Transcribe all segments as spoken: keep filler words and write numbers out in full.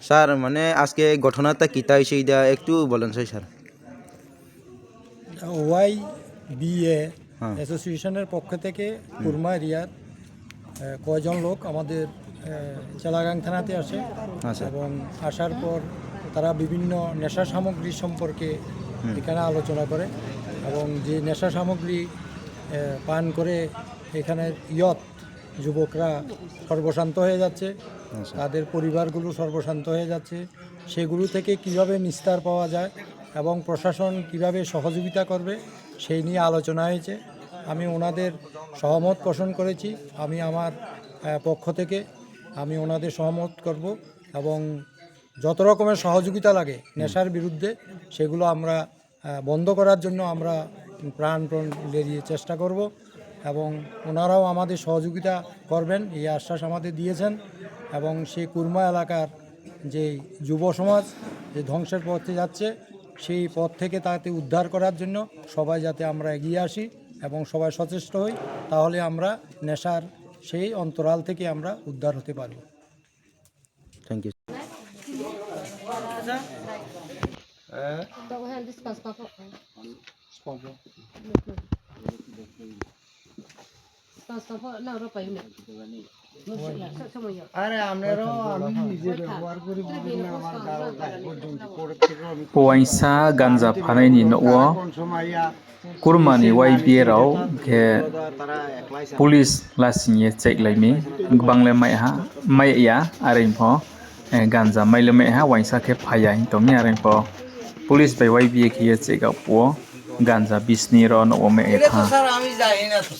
Sir, মানে আজকে ঘটনাটা কিতা হইছে এটা একটু বলেন sir। ওয়াইবিএ হ্যাঁ। অ্যাসোসিয়েশনের পক্ষ থেকে হুম। কুরমা এরিয়ার, আহ, কয়জন লোক আমাদের, আহ, চেলাগাং থানাতে আসে আচ্ছা। এবং আসার পর তারা বিভিন্ন নেশা সামগ্রী সম্পর্কে হুম। এখানে আলোচনা করে এবং যে নেশা সামগ্রী, আহ, পান করে এখানে ইয়ত যুবকরা সর্বশান্ত হয়ে যাচ্ছে, আচ্ছা। তাদের পরিবারগুলো সর্বশান্ত হয়ে যাচ্ছে, সেগুলো থেকে কিভাবে নিস্তার পাওয়া যায় এবং প্রশাসন কিভাবে সহযোগিতা করবে, সেই নিয়ে আলোচনা হয়েছে। আমি ওনাদের সহমত পোষণ করেছি। আমি আমার, আহ, পক্ষ থেকে আমি ওনাদের সহমত করব এবং যত রকমের সহযোগিতা লাগে নেশার বিরুদ্ধে, সেগুলো আমরা আহ, বন্ধ করার জন্য আমরা প্রাণপণ লেগিয়ে চেষ্টা করব এবং ওনারাও আমাদের সহযোগিতা করবেন, এই আশ্বাস আমাদের দিয়েছেন। এবং সেই কুরমা এলাকার যে যুব সমাজ যে ধ্বংসের পথে যাচ্ছে, সেই পথ থেকে তাকে উদ্ধার করার জন্য সবাই যাতে আমরা এগিয়ে আসি এবং সবাই সচেষ্ট হই, তাহলে আমরা নেশার সেই অন্তরাল থেকে আমরা উদ্ধার হতে পারব। Thank you. আরে, আমরাও, আমি নিজে ব্যবহার করি, বিভিন্ন আমার গাঁও যায় পর্যন্ত পড়ে থেকে আমি Uaingsa ganja phanai ni nouh wo কোন সময় ইয়া Kurma ni YBA rao khe police lasing ye check lai mi, gbang le mai ha, mai ya, are pho, eh, ganja mai le mai ha, uaingsa khe phai ya hing tong mi, are pho police bai YBA khe ye check up wo ganja bisni rao nouh wo mai ye thanng.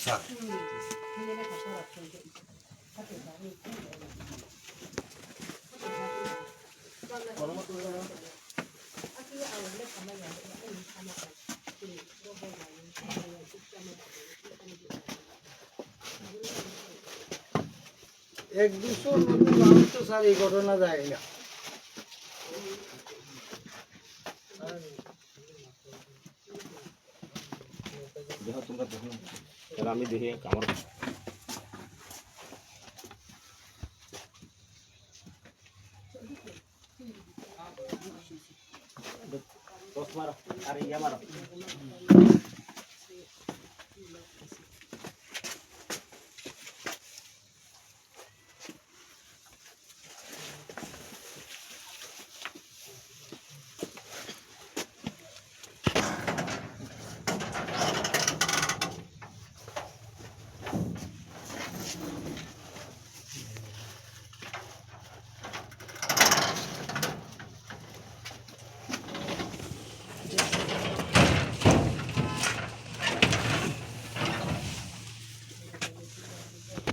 এক দুশো নতুন মানুষ তো স্যার এই ঘটনা যায় না। দেখো তোমরা দেখো, তাহলে আমি দেখি আমার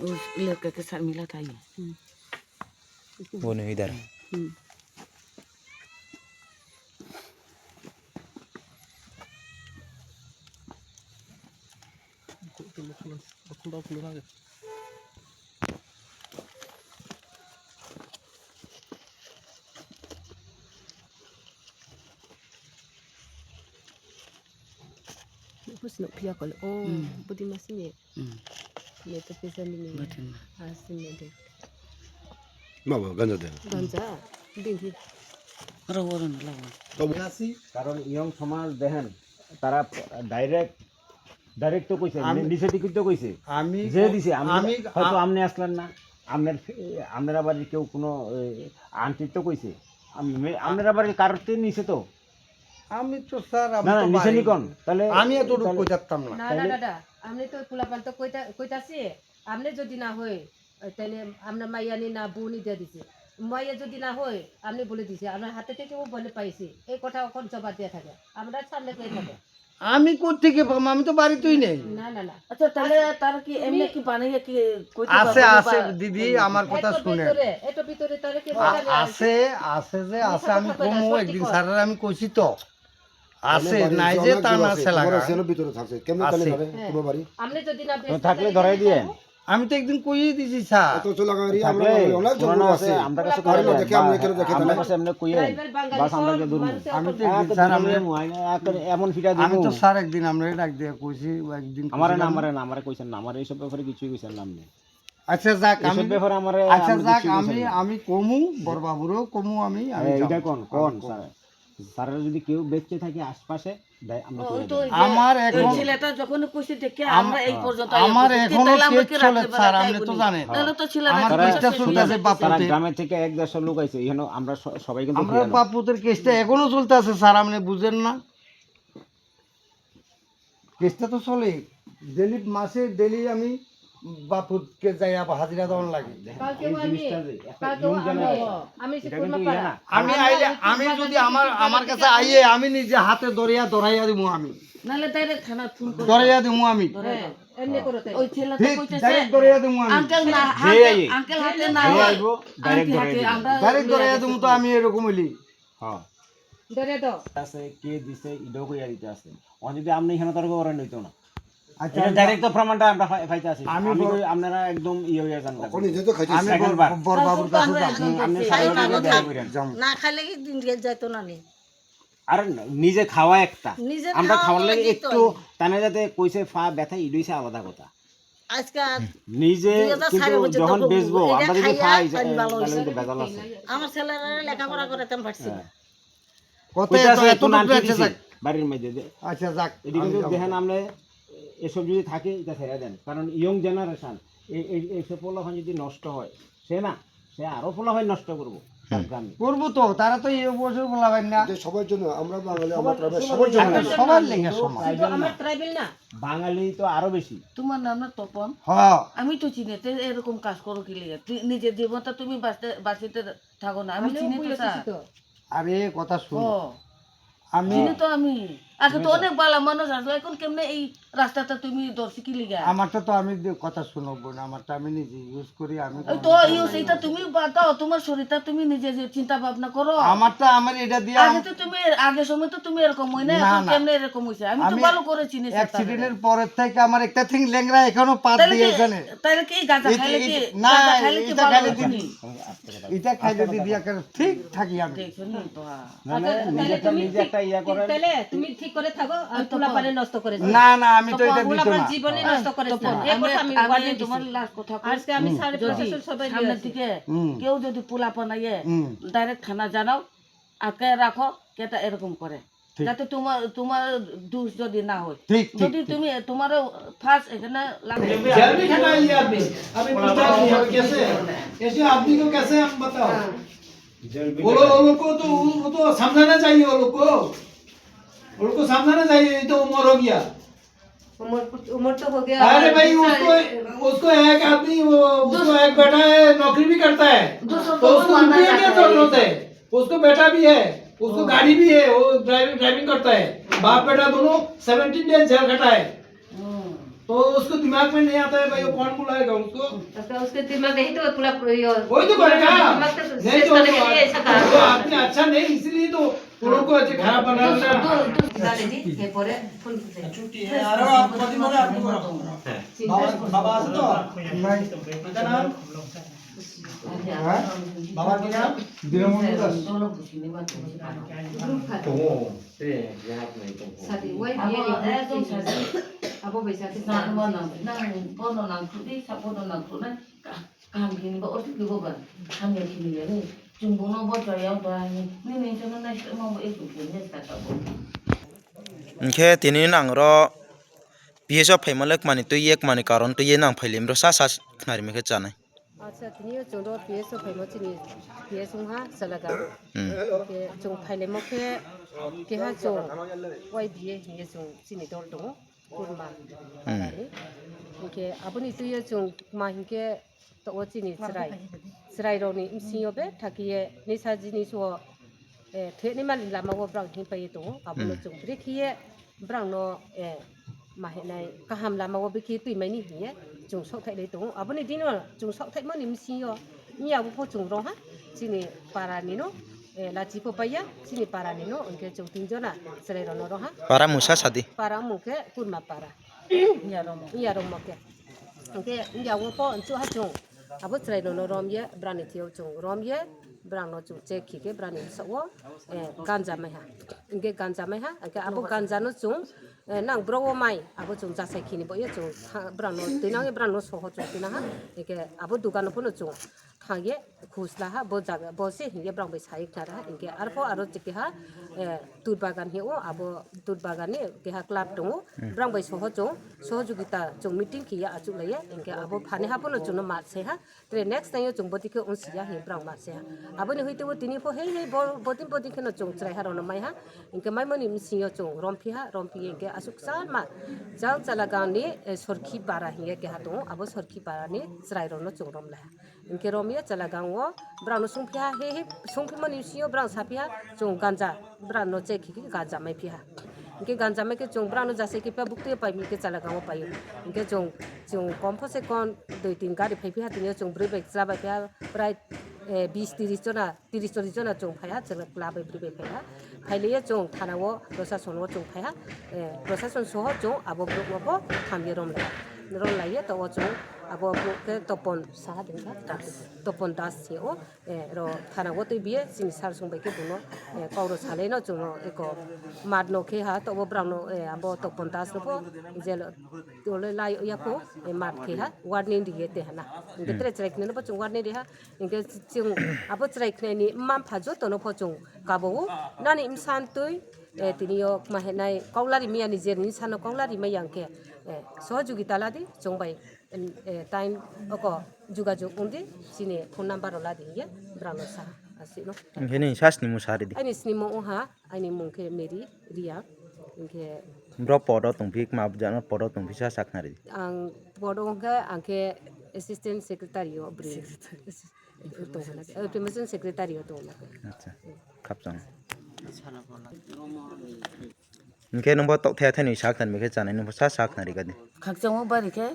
उस लड़का के साथ मिला था ये। वो नहीं इधर। हम्म। Bus nuk pia kol. Oh, hmm. Budi masih ni. Hmm. Ni tu pisa ni ni. Budi ma. Asli ni de. Ma ba ganja de. Ganja. Ding hi. Ro ro na la. Nasi. কারণ ইয়ং সমাজ দেখেন, তারা direct, direct তো কইছে, আমি, নি-, নিষেধ তো কইছে। আমি যে দিছে, আমি, আমি, হয়তো আ- আপনি আসলেন না, আপনার, আপনারা বাড়ির কেউ কোনো, এ, আন্টি তো কইছে। আমি, আপনারা বাড়ির কারোর তো নিছে তো? আমি তো স্যার, আমি না, না, তো নিছে নি বাইরে। কোন? তাহলে, আমি এতটুকু তাহলে কই থাকতাম না। না, না, তাহলে দাদা, আপনি তো পোলাপান তো কইতা-, কইতাছি, আপনি যদি না হয়, তাহলে আপনার মাইয়া নি না বউ নি দিয়া দিছে। মাইয়া যদি না হয়, আপনি বলে দিছে, আপনার হাতে থেকে ও বলে পাইছে। এই কথা এখন জবাব দিয়ে থাকে। আমরা সামনে পেয়ে থাকে। আমি কোত্থেকে পাম? আমি তো বাড়িতেই নেই। না, না, না। আচ্ছা, তাহলে আচ্ছা, তার কি তুমি এমনি কি বানাইয়া কি কইতে আছে, পারবো না আছে বা দিদি, এমনি? আমার কথা এত শুনেন। ভিতরে, এত ভিতরে তাহলে কি আ-, বানালে আছে, আছে যে আছে, আমি কথা কমু, সত্যি একদিন কথা। স্যারের আমি কইছি তো। আছে, এমনি বাড়ি নাই আছে, যে অনেক তা দূর না আছে, আছে, তোমার লাগা। আছে, এমনি ভিতরে থাকছে। কেমনে কেমনে আছে। যাবে হ্যাঁ। তোমার বাড়ি? আপনি যদি না ব্যস্ত থাকলে থাকেন, ধরাই তাহলে দিয়ে। যাবো। আমি তো একদিন কইয়ে দিছি, স্যার। এত চুল লাগাই রি, আমরা থাকলে বাড়ি অনেক পুরানো জঙ্গল আছে, আছে। আমরা কাছে আমরা কইয়ে দেখে, আমরা দেন। এখানে দেখে আমরা তাহলে। কাছে এমনি কইয়ে দেন। বাস আমরা যে দূর। আমি তো একদিন, স্যার, আমরা এমন ফিটা আমি তো দিব। স্যার একদিন আমরা ডাক দিয়ে কইছি, একদিন আমারে কইছিলাম। না, আমারে না, আমারে কইছেন না, আমারে এইসব ব্যাপারে কিছুই কইছেন না আপনি। আচ্ছা, যাক, এইসব আমি, ব্যাপারে আমরা, আচ্ছা, আমরা যাক, কিছু আমি, বুঝি না। আমি কমু, বড় বাবুরও কমু আমি, আমি এ, যাবো। এটা কোন, কোন, আমি কমু। স্যার? স্যারেরা যদি কেউ বেঁচে থাকে আশপাশে, দেয়, আমরা ও, তুলে ওই তো দেব। ওই যে আমার ওই এখন ছেলেটা যখন খুশি দেখে আম-, আমরা এই পর্যন্ত আইয়া আমার পৌঁছেছি, এখনো তাহলে আমরা কেস কি চলে, রাত্রেবেলা স্যার, আপনি তো যাইবো না? জানেন। তাহলে তো ছেলেরা আমার তারা, কেসটা তারা, চলতেছে তারা বাপুতে। গ্রামে থেকে এক দেড়শো লোক আইছে, এখানে আমরা স-, সবাই কিন্তু আমরা ফিরানো। বাপুতের কেসটা এখনো চলতেছে, স্যার, আপনি বুঝেন না? কেসটা তো চলে, ডেলি, মাসে ডেলি আমি বাপুতকে যাই আবার হাজিরা দেওয়ার লাগে। কালকেও এই আমি, জিনিসটা যে একটা কালকেও ইয়ং আমি, জেনারেশন, আমি সে এটা কিন্তু ইয়ে না। আমি আইলে, আমি যদি আমার, আমার কাছে আইয়ে, আমি নিজে হাতে ধরিয়া ধরাইয়া দিব আমি। নাহলে ডাইরেক্ট থানা ফোন করে ধরাইয়া দিব আমি। ধরাই দাও। হ্যাঁ, এমনি করে তাই। ওই ছেলেটা ঠিক, কইতেছে, ডাইরেক্ট ধরাইয়া দিব আমি। আঙ্কেল না, যে আঙ্কেল, আইয়ে। আঙ্কেল হাতে না যে হয়। আইবো, ডাইরেক্ট আঙ্কেল হাতে ধরাইয়া দিব। আমরা ডাইরেক্ট লইয়া ধরাইয়া গেছি দিব তো তো। আমি এরকম হইলে। হ্যাঁ। ধরে দাও। আছে, কে দিছে, ইডো কইয়া দিতে আছে। ও যদি আপনি এখানে তর্ক করেন, হইতো না। আচ্ছা, এটা আমি ডাইরেক্ট তো প্রমাণটা আমরা পাই-, পাইতে আছি। আমি আমি বড় কই আপনারা একদম ইয়ে হইয়া যান। ওখানে নিজে তো খাইছে। আমি সেকেন্ড বড়, বার। বড় বাবুর কাছে আমরা যাবো। হুম, আপনি তাই সামনে না, দিকে না, যাইয়া বইরেন। যাবো। না খাইলে কি দিন গেল যাইতো না নি? আর নিজে খাওয়া একটা। নিজে আমরা খাওয়া খাওয়ার লাগে তো একটু আমি। তানে যাতে কইছে ফা ব্যথা ইডইছে আলাদা কথা। আজকে নিজে দুই হাজার চার কিন্তু বছর তো যখন গরু, বেচবো, এটা আমরা যদি খাইয়া খাই, আমি এ, ভালো তাহলে হইছি। কিন্তু ভেজাল আছে। আমার ছেলেরা লেখাপড়া করাতে আমি পারছি না। হ্যাঁ। কত ওইটা এত, আছে, এতটুকু কোন আন্টি আছে দিছে? যাক। বাড়ির মধ্যে যে আচ্ছা, যাক, এটা আমি কিন্তু যাবো। দেখেন, আমরা এসব যদি থাকে, এটা ছেড়ে দেন। কারণ ইয়ং জেনারেশন, এই, এই, এইসব পোলাপান যদি নষ্ট হয়, সে না, সে আরো পোলাপান নষ্ট করবো, তার হুম। গ্রামে। করবো তো, তারা তো এই বয়সে পোলাপান না। এটা সবার জন্য, আমরা বাঙালি, সবার, আমরা ট্রাইবাল, সবার সবার জন্য। জন্য। সবার লেগে সমান। কিন্তু আমরা ট্রাইবাল না। বাঙালি তো আরো বেশি। তোমার নাম না তপন? হ্যাঁ। আমি তো চিনি, তে এরকম কাজ করো কি লেগে? তি-, নিজের জীবনটা তুমি বাঁচতে, বাঁচিতে থাকো না, আমি আমিও চিনি তো ভুলে স্যার। গেছি তো। আরে কথা শুনো। ও। আমি চিনি তো আমি। আগে তো অনেক ভালা মানুষ আসলো, এখন কেমনে এই রাস্তাটা তুমি ধরছি কি লিগা? আমারটা তো আমি দে-, কথা শুনো বোন, আমারটা আমি নিজে ইউজ করি, আমি ওই তো ইউজ, এটা তুমি বাদ দাও, তোমার শরীরটা তুমি নিজে যে চিন্তা ভাবনা করো। আমারটা আমার এটা দিয়ে আগে আম- তো তুমি এর-, আগের সময় তো তুমি এরকম হয় না, না, এখন না। কেমনে এরকম হইছে? আমি তো আমি ভালো করে চিনি স্যার তারে। অ্যাক্সিডেন্টের পরের থেকে আমার একটা থিং লেংড়া এখনো পাত তাহলে দিয়ে কি, এখানে। তাহলে কি গাঁজা এই যে, খাইলে এই কি, যে, না, গাঁজা খাইলে কি এটা ভালো খাইলে হয়? দিদি, এটা খাইলে দিদি একেবারে ঠিক থাকি আমি। দেখছো নি তো? না, না, আচ্ছা, তাহলে নিজেরটা তুমি নিজে ঠিক, একটা ইয়া করেন। তাহলে তুমি ঠিক করে থাকো, আর তো পোলাপানে নষ্ট করে দিও। না, না, আমি তো তো এটা দিত পোলাপান না। জীবনে নষ্ট করে তো দিও। আমি, এরপর তো আমি আমি warning তোমার দিছি। লাস্ট কথা কই। আজকে আমি হুম। সারা যদি প্রশাসন সবাই সামনের দিকে হুম। কেউ যদি পোলাপান আইয়ে, হুম। ডাইরেক্ট থানা জানাও, আটকে রাখো, কেটা এরকম করে। ঠিক। যাতে তোমার, তোমার দোষ যদি না হয়। ঠিক, ঠিক, যদি ঠিক। তুমি, তোমার ফার্স্ট এখানে লাগে। जेल में खड़ा है ये आदमी। अभी पूछता है, कैसे है? ऐसे आदमी को कैसे हम बताओ? वो लोग, वो लोग को तो, वो तो समझाना चाहिए वो लोग को। वो लोग को समझाना चाहिए, ये तो उम्र हो गया। उम्र, उम्र तो हो गया। अरे भाई, दूसरा उसको, उसको एक आदमी, वो, उसको एक बेटा है, नौकरी भी करता है। दूसरों तो को उसको मारना रुपये क्या चाहता है जरूरत ये? है? उसको बेटा भी है, उसको गाड़ी भी है, वो ड्राइविंग, ड्राइविंग करता है। बाप बेटा दोनों सेवनटीन डेज जेल खटा है। हम्म। तो उसको दिमाग में नहीं आता है भाई, वो कौन बुलाएगा उसको? उसका, उसके दिमाग नहीं तो पूरा, पूरा ये वही तो करेगा। दिमाग तो नहीं तो वो, करने के लिए ऐसा वो कहा। आदमी अच्छा नहीं, इसीलिए तो वो लोग को ऐसे खराब बनाना। দোষ, দোষ, দোষ। এরপরে ফোন করতে। ছুটি, আরো কদিন পরে আপনি করো। বাবা, বাবা আছে তো? নাই। পিতার নাম? হ্যাঁ? বাবার কি নাম? দীনবন্ধু Das. Kaham khe ni ba, ortho khe bo ba, hamya khe ni ya le. Chung bung no bo chaya ba, nini chung no nai se ma bo e chung khe ne sa ta bo. Hing khe tini nang ro P S o phaimo le kmani tui ye, kmani karon tui ye nang phailai ro sa sa khnarima khe chanai. Acha, tini yo chung ro P S o phaimo chini P S ong ha Salaga. Hmm. Khe chung phailaimo khe, keha chung Y B A hing ye chung chini dol tongo. Kurma. Hmm. Hing khe abo ni tui yo chung ma hing khe, to o chini chrai. Chrai rao ni bsing yo betha khe ye nisa jinis wo, eh, thehnaima lama wo brang hingpai ye tongo. Abo no hmm. Chung brekhe ye brang no, eh, ma hinai kaham lama wo brekhe tuimai ni hing ye chung saohthaih lai tongo. Abo ni deing yo chung saohthaihmo ni bsing yo, miya bo pho chung rong ha, chini para ni no, eh, lachi pho pai ya, chini para ni no, hing khe chung tin jona chrai rao no rong ha. Para mung sa sa di. Para mung khe Kurma para. Iya rongmo khe. Hing khe iya wo pho nchuh ha chung. Abo chrai no no rom ye, brang ni thing yo chung rom ye, brang no chung check khe khe, brang ni bsaoh wo, eh, ganja mai ha. Hing khe ganja mai ha, hing khe abo ganja no chung Nang bro wo mai, abo chung jasai khe ni bo ye chung brao no tuinang ye brao no soho chung tuinang ha. Hing khe abo dugan no pho no chung thanng ye khusla ha, bo se hing ye brao bai sa ye khnari ha. Hing khe arpho aro keha tut bagan hing ou, abo tut bagan ni keha club tong ou, brao bai soho chung sohojogita chung meeting khe ye achouhlai ye, hing khe abo phanaiha pho no chung no mar se ha. Tre next time yo chung bodei khe ongsi ya hing brao mar se ha. Abo ni hoite wo tini pho hei hei bodei bodei khe no chung chraiha rao no mai ha. Hing khe maimo ni bsing yo chung romphi ha, romphi ye hing khe asuh kchalma, jang Chalagang ni Sorkhi Para hing ye keha tong ou, abo Sorkhi Para ni chrai rao no chung romlai ha. Hing khe rom ye Chalagang wo brao no sungphi ha, hei hei sungphimo ni bsing yo brao saphi ha, chung ganja, brao no check khe khe ganja maiphi ha. Hing khe ganja mai khe chung brao no jasai khe pha buktui ye pai mi khe Chalagang wo pai ou. Hing khe chung kom pho se kom dui tin gari phaiphi ha, tini yo chung broi bai chla bai phi ha, prai bis tiris jona, tiris chollis jona chung phai ha, chla bai broi bai phai ha. Phailai ye chung thana wo, prosason wo chung phai ha, prosason soho chung abo brouh no pho tham ye romlai ha. Romlai ye taoh wo chung abo brouh khe Topon saha dei kha, Topon Das hing ou. Ro thana wo tuibi ye chini sir song bai khe bung no kau ro salai no chung no eko mat no khe ha, taoh wo brao no abo Topon Das no pho je le lai ya khou, mat khe ha, warning ri ye te ha na. Hing khe tre chrai khnai no pho chung warning ri ha. Hing khe chung abo chrai khnai ni mma mpha joto no pho chung kabo ou, nani bsa ntui tini yo kma hinai kaulari mai ya, ni je ni sa no kaulari mai ya hing khe sohojogita la di chung bai, time oko jugajug ong di, chini phone number rao la di hing ye brao no sa ha, asuh no. Hing khe nini sa snimung sa ri di. Aini snimung ong ha, aini mmung khe Mary Reang. Hing khe bro pod wo tongphi, kma jat no pod wo tongphi sa sakhnari di. Ang pod wo ong khe, ang khe assistant secretary yo broi. Information secretary yo tong na khe. Khakchang. Hing khe nung bo taoh thai thai ni sakhnari mi khe chanai nung pho sa sakhnari ka di. Khakchang wo bari khe,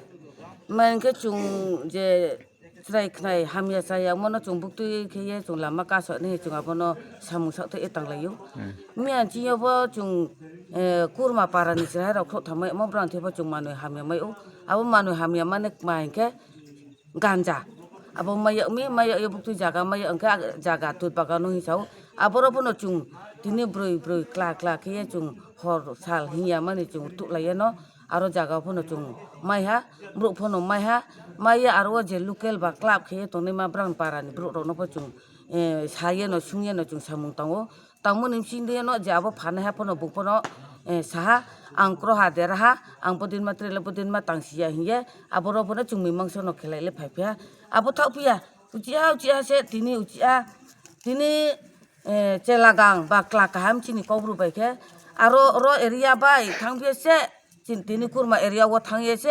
ma hing khe chung je chrai khnai hamya chaya mo no chung buktui khe ye chung lama kaso nai chung abo no samung saohthaih ye tanglai ou. Miya ching yo pho chung kurma para ni chrai rao khrouh thanngmai mo brang the pho chung manoi hamya mai ou. Abo manoi hamya mane kma hing khe ganja. Abo mai yag mi, mai yag ye buktui zaga mai yag hing khe zaga tut bagan no hing sa ou. Aboro pho no chung tini broi broi kla kla khe ye chung hor sal hing ya mani chung tuhlai ye no, aro zaga pho no chung mai ha, brouh pho no mai ha, mai ye aro wo je local ba club khe ye tongnaima brang para ni brouh rao no pho chung sa ye no, sung ye no chung samung tang ou. Tangmo ni bsing dei ye no je abo phanaiha pho no bung pho no sa ha, ang kroiha dera ha, ang bodinma tre le bodinma tangsi ya hing ye, aboro pho no chung mimangso no khelai le phaiphi ha. Abo thaohphi ya, uchih ha uchih ha se tini uchih ha, tini Chelagang ba kla kaham chini Kaubru bai khe, aro ro area bai thanngphi ye se, tini kurma area wo thanng ye se,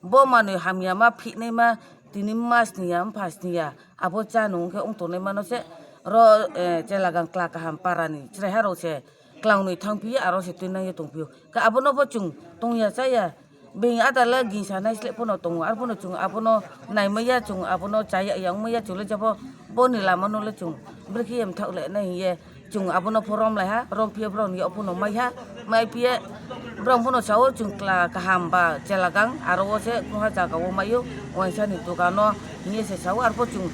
bo manoi hamyama phihnaima, tini mma sning ya, mpha sning ya, abo chá nung khe ong tongnaima no se, ro Chelagang kla kaham para ni chraiha rao se klangnoi thanngphi ye, aro se tuinang ye tongphi ou. Khe abo no pho chung tong ya chá ya, being ada le gingsa naisleh pho no tong ou, arpho no chung abo no naimai ya, chung abo no chá ya, yangmai ya, chung le jepho bo ni lama no le chung brekhe ye mthaoh le nai hing ye, chung abo no pho romlai ha, romphi ye brao ni yag pho no mai ha, maiphi ye brao pho no sa ou, chung kla kaham ba Chelagang, aro wo se krungha zaga wo mai ou, uaingsa ni dugan no hing ye se sa ou, arpho chung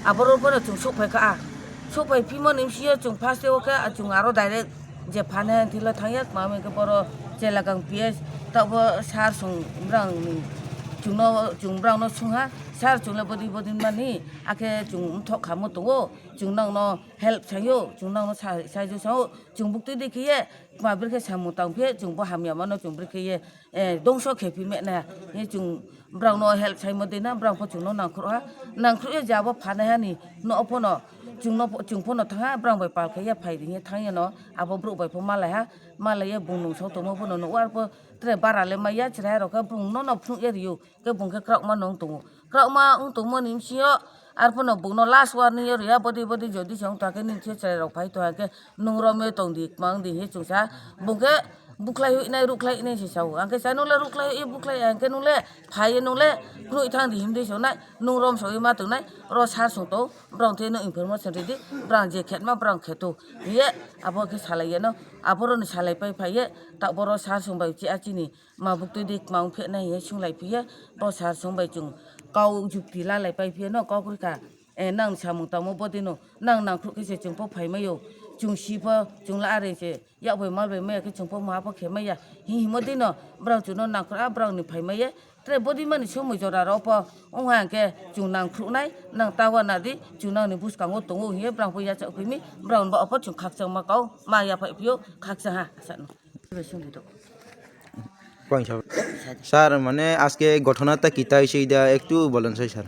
aboro pho no chung souhphai kha, souhphai phimo ni bsing yo chung first wo khe chung aro direct je phanaiha thing le thanng ye, kma hing khe boro Chelagang P S, taoh bo sir song brang ni chung no, chung brao no sung ha, sir chung le bodei bodei mani, akhe chung mthoh khamo tong ou, chung nang no help sai ou, chung nang no sa-, saijo sa ou, chung buktui dei khe ye, kma brekhe samung tangphi ye, chung bo hamyama no chung brekhe ye dongso khe phi me na, hing chung brao no help saimo dei na, brao pho chung no nangkhruh ha, nangkhruh ye je abo phanaiha ni no pho no, chung no pho, chung pho no thanng ha, brao bai pal khe ye phai di hing ye thanng ye no, abo brouh bai pho malai ha, malai ye bung nungsao tongmo pho no nuh ou, arpho tre bara le mai ya, chraiha rao khe bung no no phnuh ye ri ou, khe bung khe kraohma no ong tong ou, kraohma ong tongmo ni bsing yo, arpho no bung no last warning yo ri ha, bodei bodei jodi se ong tong khe nini thing yo chrai rao phai tong ha khe, nung rom ye tong di, kma ong di hing ye chung sa, bung khe bukhlai hoih nai, ruhkhlai nai se sa ou, ang khe sa nung le ruhkhlai hoih ye bukhlai ya hing khe nung le phai ye nung le knoih thanng di him dei se nai, nung rom sao ye ma tong nai, ro sir song tong, brao the no information ri di, brao je khetma brao khe tong hing ye, abo khe salai ye no, aboro ni salaipai phai ye, taoh boro sir song bai uchih ha chini ma buktui dei kma ongphi nai hing ye sunglaiphi ye, bo sir song bai chung kau jukti lalaipaiphi ye no, kau kroi kha, nang ni samung tangmo bodei no, nang nangkhruh khe se chung pho phaimai ou, chung si pho, chung la are se, yak bai mal bai mai ya khe chung pho maha pho khe mai ya. Hing hingmo dei no, brao chung no nangkhruh ha, brao ni phai mai ye. Tre bodei mani somoi jora rao pho, ong ha hing khe chung nangkhruh nai, nang ta uana di, chung nang ni buskang wo tong ou hing ye, brao pho yachaoh phi mi, brao ni baoh pho chung khakchangma kau, ma yaphaih phi ou, khakchang ha, asa no. Sir, মানে আজকে ঘটনাটা কিতা হইছে, এটা একটু বলেন sir.